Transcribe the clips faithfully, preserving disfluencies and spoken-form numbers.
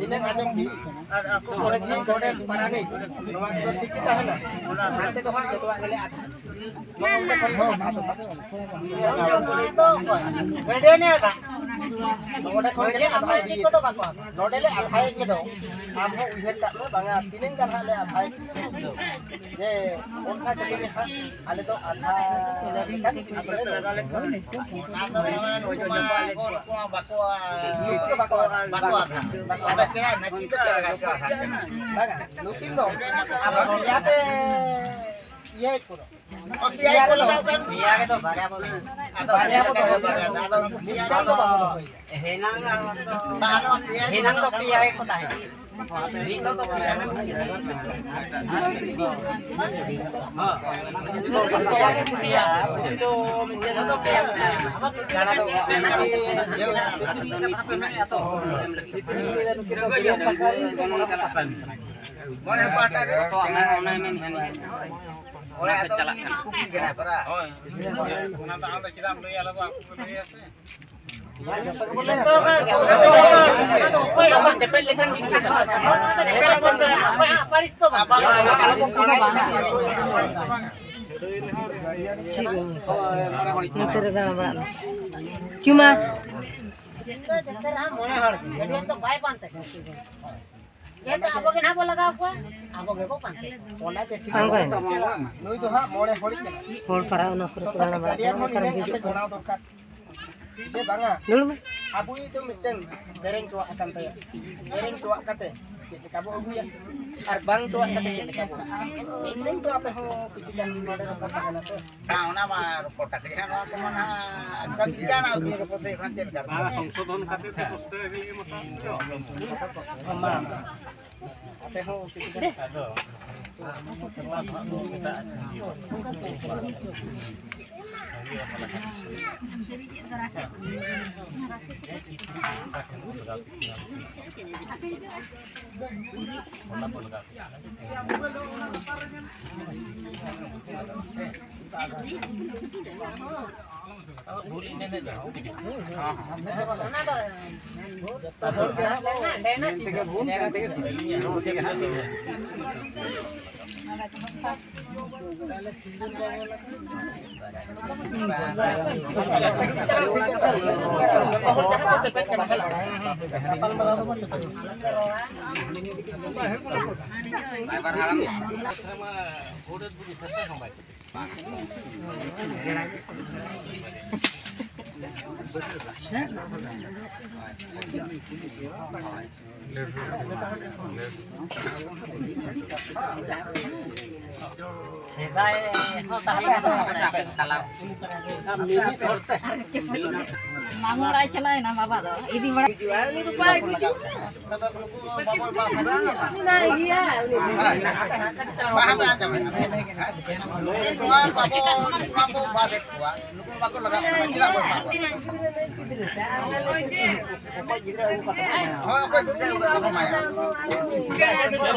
ᱤᱱᱟᱹ ᱟᱸᱡᱚᱢ ᱵᱤᱱ᱾ ᱟᱨ ᱟᱠᱚ ᱢᱟᱹᱡᱷᱤ, ᱜᱚᱰᱮᱛ, ᱯᱟᱨᱟᱱᱤᱠ, ᱱᱚᱣᱟ ᱠᱚᱫᱚ ᱴᱷᱤᱠ ᱜᱮ ᱛᱟᱦᱮᱱᱟ᱾ ᱦᱟᱱᱛᱮ ᱫᱚ ᱦᱟᱸᱜ ᱡᱚᱛᱚᱣᱟᱜ ᱜᱮᱞᱮ ᱟᱫᱷᱟ᱾ ᱱᱚᱣᱟ ᱠᱚᱫᱚ ᱦᱟᱸᱜ ᱟᱫᱷᱟ ᱫᱚ ᱦᱟᱸᱜ᱾ ᱜᱟᱹᱰᱤᱭᱟᱹ ᱱᱤᱭᱟᱹ ᱟᱫᱷᱟ᱾ ᱱᱚᱰᱮ ᱠᱷᱚᱱ ᱜᱮᱞᱮ ᱟᱫᱷᱟ ᱤᱫᱤᱭᱮᱫᱟ᱾ ᱱᱚᱰᱮ ᱞᱮ ᱟᱫᱷᱟᱭᱮᱫ ᱜᱮᱫᱚ᱾ ᱟᱢ ᱦᱚᱸ ᱩᱭᱦᱟᱹᱨ ᱠᱟᱜ ᱢᱮ, ᱵᱟᱝᱟ, ᱛᱤᱱᱟᱹᱝ ᱜᱟᱱ ᱦᱟᱸᱜ ᱞᱮ ᱟᱫᱷᱟᱭᱮᱫ᱾ ᱡᱮ ᱚᱱᱟ ᱠᱷᱟᱹᱛᱤᱨ ᱜᱮ ᱦᱟᱸᱜ ᱟᱞᱮ ᱫᱚ ᱟᱫᱷᱟ ᱞᱮᱠᱟᱱ ᱠᱤᱪᱷᱩ ᱞᱮ ᱚᱱᱟ ᱫᱚ ᱱᱚᱜᱼᱚᱭ ᱱᱩᱠᱩ ᱢᱟ ᱠᱚ, ᱱᱩᱠᱩ ᱢᱟ ᱵᱟᱠᱚ, ᱱᱩᱠᱩ ᱫᱚ ᱵᱟᱠᱚ, ᱵᱟᱠᱚ ᱟᱫᱷᱟ᱾ ᱟᱫᱚ ᱪᱮᱫ, ᱱᱟᱹᱠᱤ ᱫᱚ ᱪᱮᱫ ᱞᱮᱠᱟ ᱠᱚ ᱟᱫᱷᱟ ᱠᱟᱱᱟ? ᱵᱟᱝᱟ, ᱱᱩᱠᱤᱱ ᱫᱚ ᱟᱵᱚ ᱯᱮᱭᱟ ᱛᱮ ᱤᱭᱟᱹᱭᱮᱫ ᱠᱚᱫᱚ᱾ ᱯᱮᱭᱟ ᱜᱮ ᱠᱚ ᱞᱟᱜᱟᱣ ᱠᱟᱱ᱾ ᱯᱮᱭᱟ ᱜᱮ ᱫᱚ ᱵᱟᱨᱭᱟ ᱵᱚᱱ ᱟᱫᱚ ᱯᱮᱭᱟ ᱠᱚ ᱵᱟᱨᱭᱟ ᱫᱚ, ᱟᱫᱚ ᱯᱮᱭᱟ ᱠᱚ ᱫᱚ ᱵᱟᱵᱚᱱ ᱫᱚᱦᱚᱭᱟ᱾ ᱦᱮᱱᱟᱝ ᱟᱨ ᱵᱟᱝ, ᱱᱚᱣᱟ ᱯᱮᱭᱟ ᱜᱮ ᱦᱮᱱᱟᱝ ᱫᱚ ᱵᱟᱝ ᱯᱮᱭᱟ ᱜᱮᱠᱚ ᱛᱟᱦᱮᱸ ᱠᱟᱱᱟ᱾ ᱱᱤᱛᱚᱜ ᱫᱚ ᱯᱮᱭᱟ ᱜᱮ᱾ ᱱᱤᱛᱚᱜ ᱫᱚ ᱯᱮᱭᱟ ᱜᱮ᱾ ᱢᱚᱬᱮ ᱯᱟᱦᱴᱟ ᱨᱮ᱾ ᱚᱱᱟ ᱢᱮᱱ ᱦᱮᱸ᱾ ᱚᱱᱟ ᱫᱚ ᱪᱟᱞᱟᱜ ᱠᱟᱱᱟ᱾ ᱠᱩᱠᱞᱤ ᱠᱟᱱᱟ ᱯᱟᱨᱟ᱾ ᱦᱳᱭ᱾ ᱚᱱᱟ ᱫᱚ ᱟᱢ ᱫᱚ ᱪᱮᱫᱟᱜ ᱮᱢ ᱞᱟᱹᱭᱟ, ᱟᱞᱮ ᱫᱚ ᱟᱠᱚ ᱠᱚ ᱞᱟᱹᱭᱟ ᱥᱮ᱾ ᱱᱚᱛᱮ ᱨᱮ ᱫᱟᱬᱟ ᱵᱟᱲᱟᱜ ᱢᱮ᱾ ᱪᱩᱢᱟ᱾ ᱡᱚᱛᱚ ᱨᱮᱦᱚᱸ ᱢᱚᱬᱮ ᱦᱚᱲ ᱜᱮ᱾ ᱜᱟᱹᱰᱤᱭᱟᱹ ᱫᱚ ᱵᱟᱭ ᱯᱟᱱᱛᱮ ᱠᱟᱱᱟ᱾ ᱡᱮᱦᱮᱛᱩ ᱟᱵᱚ ᱜᱮ ᱱᱟᱦᱟᱜ ᱵᱚ ᱞᱟᱜᱟᱣ ᱠᱚᱣᱟ, ᱟᱵᱚ ᱜᱮᱵᱚ ᱯᱟᱱᱛᱮ ᱠᱚᱣᱟ᱾ ᱚᱱᱟ ᱜᱮ ᱴᱷᱤᱠ᱾ ᱵᱟᱝ ᱜᱮ᱾ ᱱᱩᱭ ᱫᱚ ᱦᱟᱸᱜ ᱢᱚᱬᱮ ᱦᱚᱲᱤᱡ ᱠᱟᱱᱟᱭ᱾ ᱦᱚᱲ ᱯᱟᱨᱟ ᱚᱱᱟ ᱠᱚᱨᱮ ᱠᱚ ᱡᱚᱛᱚ ᱫᱟᱬᱟ ᱵᱟᱲᱟᱜ ᱜᱟᱹᱰᱤᱭᱟᱹ ᱠᱟᱱᱟ, ᱦᱚᱸ ᱚᱠᱟᱨᱮᱢ ᱱᱤᱱᱟᱹᱜ ᱵᱩᱡᱟ? ᱠᱟᱛᱮ ᱜᱚᱲᱟᱣ ᱫᱚᱨᱠᱟᱨ᱾ ᱡᱮ ᱵᱟᱝᱟ, ᱫᱩᱲᱩᱵ ᱢᱮ᱾ ᱟᱵᱚᱭᱤᱡ ᱫᱚ ᱢᱤᱫᱴᱟᱝ ᱫᱮᱨᱮᱧ ᱪᱚᱣᱟᱜ ᱟᱠᱟᱱ ᱛᱟᱭᱟ᱾ ᱫᱮᱨᱮᱧ ᱪᱚᱣᱟᱜ ᱠᱟᱛᱮ ᱪᱮᱫ ᱞᱮᱠᱟ ᱵᱚ ᱟᱹᱜᱩᱭᱟ? ᱟᱨ ᱵᱟᱝ ᱪᱚᱣᱟᱜ ᱠᱟᱛᱮ ᱪᱮᱫ ᱞᱮᱠᱟ ᱵᱚ ᱟᱹᱜᱩᱭᱟ? ᱤᱱᱟᱹᱝ ᱫᱚ ᱟᱯᱮ ᱦᱚᱸ ᱠᱤᱪᱷᱩ ᱜᱟᱱ ᱱᱚᱰᱮ ᱫᱚ ᱠᱚ ᱛᱟᱦᱮᱱᱟ ᱛᱚ᱾ ᱵᱟᱝ, ᱚᱱᱟ ᱢᱟ ᱨᱚᱯᱚᱲ ᱠᱟᱛᱮ ᱜᱮ ᱦᱟᱸᱜ ᱱᱚᱣᱟ ᱠᱚᱢᱟ ᱱᱟᱦᱟᱜ ᱠᱟᱹᱢᱤ ᱠᱟᱱᱟ, ᱩᱱᱤ ᱨᱚᱯᱚᱲ ᱛᱮ ᱠᱷᱟᱱ ᱪᱮᱫ ᱞᱮᱠᱟ? ᱵᱟᱝ, ᱥᱚᱝᱥᱳᱫᱷᱚᱱ ᱠᱟᱛᱮ ᱥᱮ ᱯᱩᱥᱴᱟᱹᱣ ᱜᱮ ᱢᱚᱛᱞᱚᱵ ᱫᱚ᱾ ᱟᱯᱮ ᱦᱚᱸ ᱠᱤᱪᱷᱩ ᱜᱟᱱ ᱟᱫᱚ ᱥᱮᱫᱟᱭ ᱦᱚᱸ ᱛᱟᱦᱮᱸ ᱞᱮᱱᱟ᱾ ᱢᱟᱢᱚ ᱚᱲᱟᱜ ᱮ ᱪᱟᱞᱟᱣ ᱮᱱᱟ ᱵᱟᱵᱟ ᱫᱚ, ᱤᱫᱤ ᱵᱟᱲᱟ᱾ ᱢᱮᱱᱟᱭ ᱜᱮᱭᱟ ᱩᱱᱤ᱾ ᱱᱚᱣᱟ ᱵᱟᱵᱚ, ᱱᱚᱣᱟ ᱵᱚ ᱵᱟᱫ ᱮᱫ ᱠᱚᱣᱟ᱾ ᱱᱩᱠᱩ ᱵᱟᱠᱚ ᱞᱟᱜᱟᱜ ᱠᱟᱱᱟ, ᱪᱮᱫᱟᱜ ᱵᱚᱱ ᱮᱢᱟ ᱠᱚᱣᱟ? ᱦᱳᱭ, ᱚᱠᱚᱭ ᱜᱤᱫᱽᱨᱟᱹ ᱩᱱᱟᱹᱜ ᱫᱚ ᱵᱟᱠᱚ ᱮᱢᱟᱭᱟ?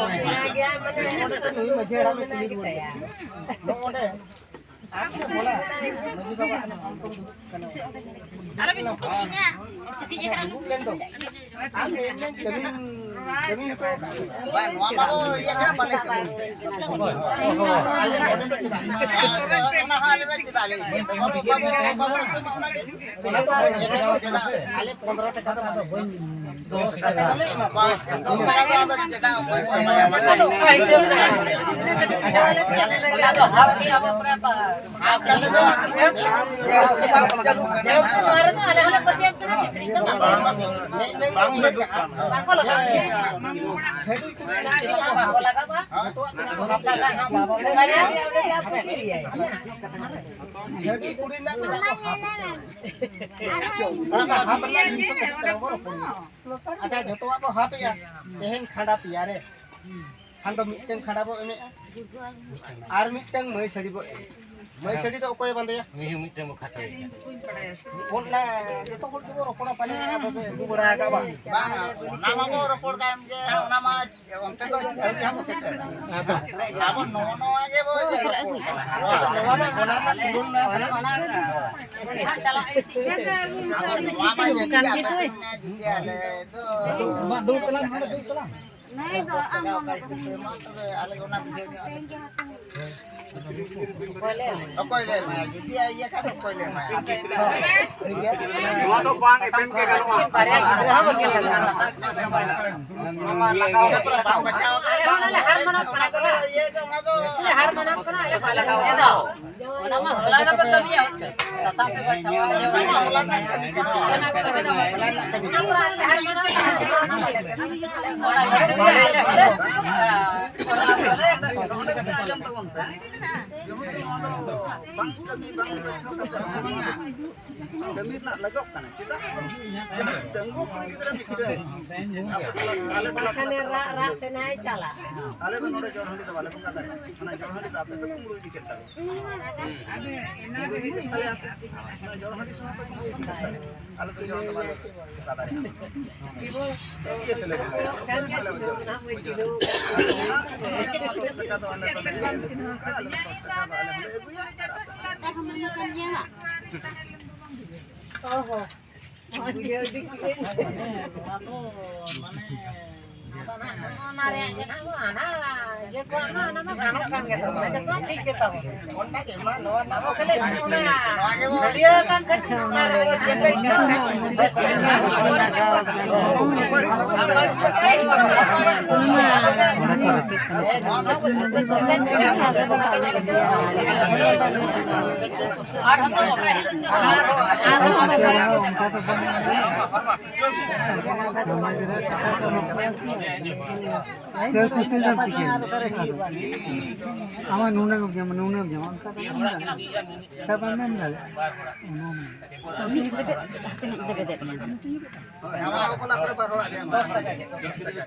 ᱱᱩᱭ ᱢᱟᱹᱡᱷᱤ ᱦᱟᱲᱟᱢᱮ ᱠᱩᱞᱤ ᱨᱩᱣᱟᱹᱲ ᱠᱮᱫᱟ᱾ ᱱᱚᱜᱼᱚ ᱱᱚᱰᱮ ᱟᱨ ᱢᱤᱫ ᱫᱩᱲᱩᱵ ᱞᱮᱱ ᱫᱚ᱾ ᱟᱢ ᱦᱮᱡ ᱞᱮᱱ ᱠᱟᱹᱢᱤ, ᱠᱟᱹᱢᱤ ᱦᱚᱴᱚ ᱠᱟᱜ ᱢᱮ᱾ ᱵᱟᱝ, ᱱᱚᱣᱟ ᱢᱟ ᱵᱚ ᱤᱭᱟᱹ ᱠᱟᱜ, ᱵᱟᱞᱮ ᱠᱟᱹᱢᱤ᱾ ᱚᱱᱟ ᱦᱚᱸ ᱟᱞᱮ ᱢᱟ ᱪᱮᱫᱟᱜ ᱞᱮ ᱤᱫᱤᱭᱟ? ᱵᱟᱵᱚ, ᱵᱟᱵᱚ, ᱵᱟᱵᱚ ᱮᱢᱟ, ᱚᱱᱟ ᱜᱮ᱾ ᱪᱮᱫᱟᱜ? ᱟᱞᱮ ᱯᱚᱱᱫᱽᱨᱚ ᱴᱟᱠᱟ ᱫᱚ ᱵᱟᱞᱮ ᱮᱢᱟ᱾ ᱫᱚᱥ ᱴᱟᱠᱟ ᱫᱚ ᱟᱫᱚ ᱪᱮᱫᱟᱜ ᱚᱠᱚᱭ ᱠᱚ ᱮᱢᱟᱭᱟ? ᱚᱱᱟ ᱫᱚ ᱚᱠᱟ ᱦᱤᱥᱟᱹᱵ ᱨᱮ? ᱚᱱᱟ ᱫᱚ ᱦᱟᱯ ᱜᱮ ᱟᱵᱚ ᱯᱩᱨᱟᱹ ᱦᱟᱯ ᱠᱟᱛᱮ ᱫᱚ ᱪᱟᱹᱞᱩᱜ ᱠᱟᱱᱟ᱾ ᱱᱚᱣᱟ ᱨᱮᱫᱚ ᱟᱞᱮ ᱦᱚᱸᱞᱮ ᱯᱟᱹᱛᱭᱟᱹᱣ ᱠᱟᱱᱟ, ᱵᱷᱤᱛᱨᱤ ᱫᱚ ᱵᱟᱝ᱾ ᱵᱟᱝ ᱞᱟᱜᱟᱜᱼᱟ᱾ ᱵᱟᱝ ᱠᱚ ᱞᱟᱜᱟᱜᱼᱟ᱾ ᱪᱷᱟᱹᱲᱤ ᱠᱚ ᱵᱟᱝ ᱠᱚ ᱞᱟᱜᱟᱜᱼᱟ᱾ ᱡᱚᱛᱚᱣᱟᱜ ᱠᱚ ᱦᱟᱯ ᱠᱟᱜᱼᱟ, ᱦᱟᱯ ᱠᱟᱜᱼᱟ᱾ ᱪᱷᱟᱹᱲᱤ ᱠᱩᱲᱤ ᱨᱮᱱᱟᱜ ᱫᱚ ᱵᱟᱠᱚ ᱦᱟᱯ ᱠᱟᱜᱼᱟ᱾ ᱚᱱᱟ ᱫᱚ ᱦᱟᱯ ᱨᱮᱱᱟᱜ ᱡᱤᱱᱤᱥ ᱫᱚ ᱵᱟᱝ ᱠᱚ ᱨᱚᱯᱚᱲ᱾ ᱟᱪᱪᱷᱟ, ᱡᱚᱛᱚᱣᱟᱜ ᱵᱚ ᱦᱟᱯᱮᱜᱼᱟ᱾ ᱛᱮᱦᱮᱧ ᱠᱷᱟᱸᱰᱟ ᱯᱮᱭᱟ ᱨᱮ, ᱠᱷᱟᱱ ᱫᱚ ᱢᱤᱫᱴᱟᱝ ᱠᱷᱟᱸᱰᱟ ᱵᱚ ᱮᱢᱮᱜᱼᱟ, ᱟᱨ ᱢᱤᱫᱴᱟᱝ ᱢᱟᱹᱭ ᱥᱟᱹᱲᱤ ᱵᱚ ᱮᱢᱮᱜᱼᱟ᱾ ᱢᱟᱹᱭ ᱥᱟᱹᱲᱤ ᱫᱚ ᱚᱠᱚᱭᱮ ᱵᱟᱸᱫᱮᱭᱟ? ᱢᱤᱦᱩ ᱢᱤᱫᱴᱮᱱ ᱵᱚ ᱠᱷᱟᱴᱟᱣᱮᱭᱟ᱾ ᱚᱱᱟ ᱡᱚᱛᱚ ᱦᱚᱲ ᱜᱮᱵᱚ ᱨᱚᱯᱚᱲᱟ, ᱯᱟᱞᱮ ᱟᱵᱚ ᱵᱚ ᱟᱹᱜᱩ ᱵᱟᱲᱟ ᱟᱠᱟᱫ ᱵᱟᱝ? ᱵᱟᱝ, ᱚᱱᱟ ᱢᱟᱵᱚ ᱨᱚᱯᱚᱲ ᱠᱟᱱ ᱜᱮ, ᱚᱱᱟ ᱢᱟ ᱚᱱᱛᱮ ᱫᱚ ᱟᱹᱣᱨᱤ ᱦᱟᱸᱜ ᱵᱚ ᱥᱮᱴᱮᱨᱟ᱾ ᱟᱵᱚ ᱱᱚᱜᱼᱚ ᱱᱚᱣᱟ ᱜᱮᱵᱚ ᱨᱚᱯᱚᱲ ᱠᱟᱱᱟ᱾ ᱱᱚᱣᱟ ᱢᱟ ᱚᱱᱟ ᱨᱮᱱᱟᱜ ᱛᱩᱞᱚᱱᱟ ᱢᱮᱱᱟᱜᱼᱟ᱾ ᱟᱵᱚ ᱱᱚᱣᱟ ᱢᱟ ᱡᱩᱫᱤ ᱟᱯᱮ ᱯᱮ ᱢᱮᱱᱟ, ᱡᱩᱫᱤ ᱟᱞᱮ ᱫᱚ ᱵᱟᱝ, ᱫᱩᱲᱩᱵ ᱛᱟᱞᱟᱝ ᱢᱮ, ᱱᱚᱰᱮ ᱫᱩᱲᱩᱵ ᱛᱟᱞᱟᱝ ᱢᱮ᱾ ᱴᱟᱠᱟ ᱚᱠᱟ ᱦᱤᱥᱟᱹᱵ ᱛᱮ ᱮᱢᱟ, ᱛᱚᱵᱮ ᱟᱞᱮ ᱚᱱᱟ ᱵᱩᱡᱷᱟᱹᱣ ᱧᱚᱜ ᱟᱞᱮ᱾ ᱚᱠᱚᱭ ᱞᱮ ᱮᱢᱟᱭᱟ? ᱡᱩᱫᱤ ᱤᱭᱟᱹ ᱠᱷᱟᱱ ᱫᱚ ᱚᱠᱚᱭ ᱞᱮ ᱮᱢᱟᱭᱟ? ᱱᱚᱣᱟ ᱫᱚ ᱵᱟᱝ ᱮᱯᱮᱢ ᱜᱮ ᱜᱟᱱᱚᱜᱼᱟ᱾ ᱵᱟᱨᱭᱟ ᱜᱤᱫᱽᱨᱟᱹ ᱦᱚᱸ ᱵᱟᱹᱠᱤᱱ ᱞᱟᱜᱟᱜᱼᱟ᱾ ᱱᱚᱣᱟ ᱞᱟᱜᱟᱣ ᱠᱟᱛᱮ ᱵᱟᱝ ᱵᱟᱪᱷᱟᱣ ᱠᱟᱱᱟ᱾ ᱟᱞᱮ ᱦᱚᱸ ᱚᱱᱟ ᱞᱮ ᱦᱟᱨ ᱢᱟᱱᱟᱣ ᱠᱟᱱᱟ᱾ ᱚᱱᱟ ᱫᱚ ᱤᱭᱟᱹ ᱫᱚ, ᱚᱱᱟ ᱫᱚ ᱟᱞᱮ ᱦᱟᱨ ᱢᱟᱱᱟᱣ ᱠᱟᱱᱟ, ᱟᱞᱮ ᱵᱟᱞᱮ ᱞᱟᱜᱟᱣ ᱠᱟᱫᱟ᱾ ᱚᱱᱟ ᱢᱟ ᱦᱚᱞᱟ ᱜᱮᱯᱮ ᱠᱟᱹᱢᱤᱭᱟ᱾ ᱥᱟᱥᱟᱝ ᱯᱮ ᱵᱟᱪᱷᱟᱣᱟ᱾ ᱚᱱᱟ ᱢᱟ ᱦᱚᱞᱟ ᱨᱮᱱᱟᱜ ᱠᱟᱹᱢᱤ ᱠᱟᱱᱟ᱾ ᱚᱱᱟ ᱯᱚᱨᱮ ᱟᱞᱮ ᱦᱟᱨ ᱢᱟᱱᱟᱣ ᱠᱟᱱᱟ᱾ ᱚᱱᱟ ᱜᱷᱟᱹᱲᱤᱡ ᱜᱮ ᱟᱞᱮ ᱚᱸᱰᱮ ᱯᱮ ᱟᱸᱡᱚᱢ ᱛᱟᱵᱚᱱ ᱯᱮ᱾ ᱡᱮᱦᱮᱛᱩ ᱱᱚᱣᱟ ᱫᱚ ᱵᱟᱝ ᱠᱟᱹᱢᱤ, ᱵᱟᱝ ᱵᱟᱪᱷᱟᱣ ᱠᱟᱛᱮ ᱦᱚᱸ ᱱᱚᱣᱟ ᱫᱚ ᱠᱟᱹᱢᱤ ᱨᱮᱱᱟᱜ ᱞᱟᱜᱟᱜ ᱠᱟᱱᱟ᱾ ᱪᱮᱫᱟᱜ? ᱡᱮᱢᱚᱱ ᱰᱟᱺᱜᱩᱣᱟᱹ ᱠᱩᱲᱤ ᱜᱤᱫᱽᱨᱟᱹ ᱢᱤᱫᱴᱟᱹᱝ ᱟᱞᱮ ᱴᱚᱞᱟ ᱠᱷᱚᱱᱟᱜ ᱨᱟᱜ ᱨᱟᱜ ᱛᱮ ᱱᱟᱭ ᱪᱟᱞᱟᱜ᱾ ᱟᱞᱮ ᱫᱚ ᱱᱚᱰᱮ ᱡᱚᱲ ᱦᱟᱺᱰᱤ ᱫᱚ ᱵᱟᱞᱮ ᱵᱚᱸᱜᱟ ᱫᱟᱲᱮᱭᱟᱜᱼᱟ᱾ ᱚᱱᱟ ᱡᱚᱲ ᱦᱟᱺᱰᱤ ᱫᱚ ᱟᱯᱮ ᱯᱮ ᱠᱩᱢᱵᱽᱲᱩ ᱤᱫᱤ ᱠᱮᱫ ᱛᱟᱞᱮᱭᱟ᱾ ᱠᱩᱢᱵᱽᱲᱩ ᱤᱫᱤ ᱠᱮᱫ ᱛᱟᱞᱮᱭᱟ ᱯᱮ᱾ ᱚᱱᱟ ᱡᱚᱲ ᱦᱟᱺᱰᱤ ᱥᱚᱢᱚᱭ ᱯᱮ ᱠᱩᱢᱵᱽᱲᱩ ᱤᱫᱤ ᱠᱮᱫ ᱛᱟᱞᱮᱭᱟ᱾ ᱟᱞᱮ ᱫᱚ ᱡᱚᱲ ᱫᱚ ᱵᱟᱞᱮ ᱵᱚᱸᱜᱟ ᱫᱟᱲᱮᱭᱟᱜᱼᱟ᱾ ᱪᱮᱫ ᱤᱭᱟᱹ ᱛᱮᱞᱮ ᱵᱚᱸᱜᱟᱭᱟ? ᱚᱠᱚᱭ ᱥᱟᱞᱟᱜ ᱚᱡᱚᱜ? ᱚᱱᱟ ᱠᱷᱟᱹᱛᱤᱨ ᱛᱮ ᱱᱚᱣᱟ ᱫᱚᱥ ᱴᱟᱠᱟ ᱫᱚ ᱟᱞᱮ ᱫᱚᱞᱮ ᱮᱢ ᱠᱟᱜᱼᱟ, ᱟᱞᱮ ᱫᱚ ᱫᱚᱥ ᱴᱟᱠᱟ ᱫᱚ ᱟᱞᱮ ᱦᱚᱸᱞᱮ ᱟᱹᱜᱩᱭᱟ ᱟᱨ ᱟᱯᱮ ᱦᱚᱸ ᱚ ᱦᱚᱸ᱾ ᱵᱩᱡᱷᱟᱹᱣ ᱤᱫᱤ ᱠᱮᱫᱟᱹᱧ᱾ ᱟᱫᱚ ᱱᱟᱦᱟᱜ ᱱᱚᱜᱼᱚ ᱱᱟ ᱨᱮᱭᱟᱜ ᱜᱮ ᱱᱟᱦᱟᱜ ᱢᱟ ᱦᱟᱱᱟ ᱤᱭᱟᱹ ᱠᱚᱣᱟᱜ ᱢᱟ ᱚᱱᱟ ᱢᱟ ᱜᱟᱱᱚᱜ ᱠᱟᱱ ᱜᱮ ᱛᱟᱵᱚᱱᱟ, ᱡᱚᱛᱚ ᱴᱷᱤᱠ ᱜᱮ ᱛᱟᱵᱚᱱᱟ᱾ ᱚᱱᱟ ᱜᱮ ᱢᱟ ᱱᱚᱣᱟ ᱨᱮᱱᱟᱜ ᱢᱟ ᱠᱷᱟᱹᱞᱤ ᱚᱱᱟ ᱵᱷᱤᱰᱤᱭᱳ ᱠᱟᱱ ᱠᱷᱟᱱ ᱚᱱᱟ ᱨᱮ ᱡᱮ ᱠᱟᱹᱡ ᱠᱟᱱᱟ᱾ ᱥᱮᱞᱯᱷᱤ ᱥᱮᱞᱯᱷᱤ ᱪᱤᱠᱟᱹᱭᱟ? ᱟᱢᱟᱜ ᱱᱩᱱᱟᱹᱜ ᱮᱢ ᱡᱚᱢᱟ, ᱱᱩᱱᱟᱹᱜ ᱮᱢ ᱡᱚᱢᱟ, ᱚᱱᱠᱟ ᱫᱚ ᱵᱟᱢ ᱮᱢ ᱫᱟᱲᱮᱭᱟᱜᱼᱟ᱾ ᱥᱟᱵ ᱢᱮ ᱢᱮᱱ ᱫᱟᱲᱮᱭᱟᱜᱼᱟ᱾ ᱚᱱᱟ ᱢᱮ᱾ ᱦᱳᱭ, ᱟᱢᱟᱜ ᱚᱯᱚᱞᱟ ᱠᱚᱨᱮ ᱵᱟᱨ ᱦᱚᱲᱟᱜ ᱜᱮ ᱮᱢᱟ᱾ ᱫᱚᱥ ᱴᱟᱠᱟ ᱜᱮ᱾ ᱫᱚᱥ ᱴᱟᱠᱟ᱾